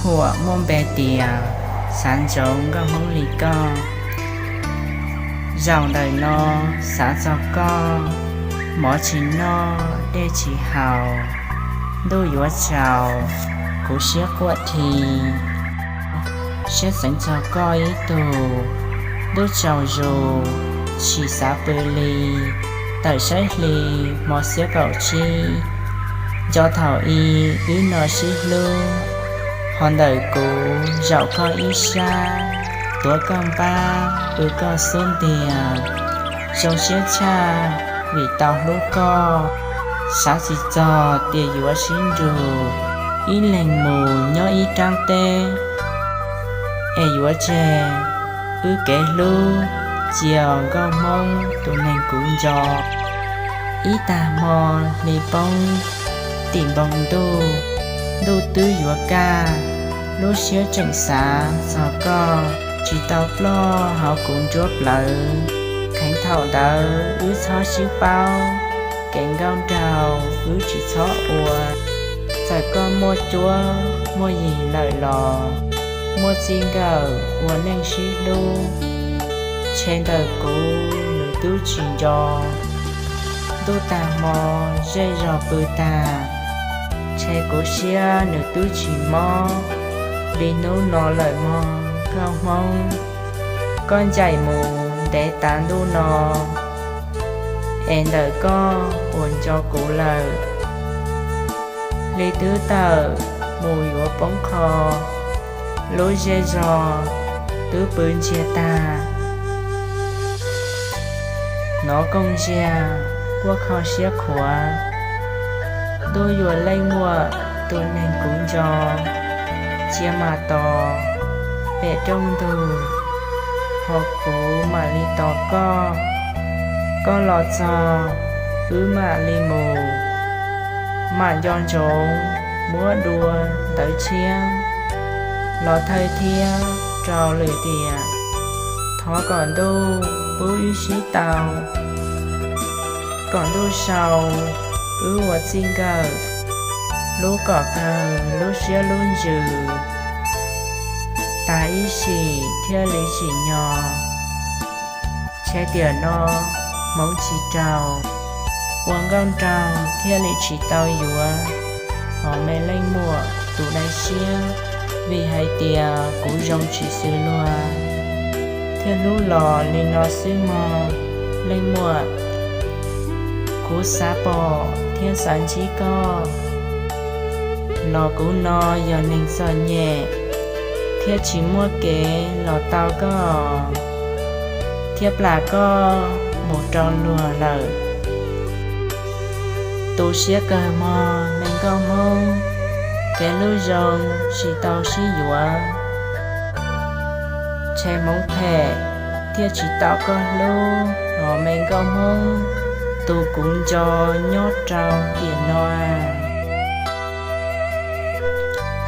Huam muaj npe tias xav ntsoov nkauj Hmoob li koj. Zaum ntawm no xav txog koj, mov tsis noj dej tsis haus, ntuj yuav tsaus, kuv siab quaj dhi. Siab xeev txog koj ib tug, ntuj tsaus zus, tsis xav pw li, tawm saib hli, hmo xiab kaum tsib, nco thaum i wb no sib hlub, ho ntawm kuv zaum koj ib sab, tuav koj npab, pw koj xub ntiag, zoo siab tshaj vim tau hlub koj, xav tsis txog tias yuav sib nrug, ib leeg mus nyob ib rab teb, es yuav tseg wb kev hlub, cia nkauj Hmoob tus neeg kuv nco. Ib tag hmo hli poob tim npoo ntuj, ntuj twb yuav kaj, lub siab tseem xav txog koj, tsis tau ploj hauv kuv nruab plawv, kheev thaum ntawd wb txhob sib paub, kev nkauj nraug wb tsis txhob ua, txawm koj muaj cuab muaj yig lawm los, muaj txij nkawm ua neej sib hlub, ntshe ntawm kuv nws twb tsis nco, ntuj tag hmo zej zog pw tag, ntshe kuv siab nws twb tsis mob, li hnub no lawm mog nkauj Hmoob, koj ncaim mus ntev tav ntuj no, es ntawm koj puas nco kuv lawm, hli twb tawm mus yuav poob qho, lub zej zog twb pw ntsiag tag, hnov kooj ziag quaj kho siab khuav, ntuj yuav leej muam tus neeg kuv nco, cia mam tos pem rooj ntug, ho kuv mam li tos koj, koj los txog wb mam li mus, mam nco ntsoov muab dua ntawv tshiab los thawj thiab rau lwm tiam, thov kom ntuj pub wb sib tau, kom ntuj sau wb ua txij nkawm, hlub kom kawg lub siab lub ntsws, tas ib sim thiaj li tsim nyog, ntshe tiam no hmoov tsis raug, ua nkauj nraug thiaj li tsis tau yuav, hos me leej muam tus dai siab, vim hais tias kuv zoo tsis xws luag, thiaj hlub los li no xwb mog leej muam, kuv xav pom thiab xav ntsib koj, los kuv no yog neeg txom nyem, thiaj tsis muaj kev los tau koj, thiaj plam koj mus rau luag lawm. Tu siab kawg mog me nkauj Hmoob, kev hlub zoo tsis tau sib yuav, ntshe hmoov phem thiaj tsis tau koj hlub os me nkauj Hmoob, tus kuv nco nyob rau tiam no.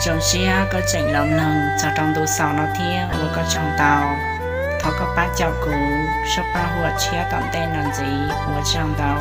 Zoo siab koj tseem los mloog txog rau ntu xaus no thiab ua koj tsaug ntau. Thov koj pab caum kuv soj pab huam tshiab tom ntej no ntxiv, ua tsaug ntau.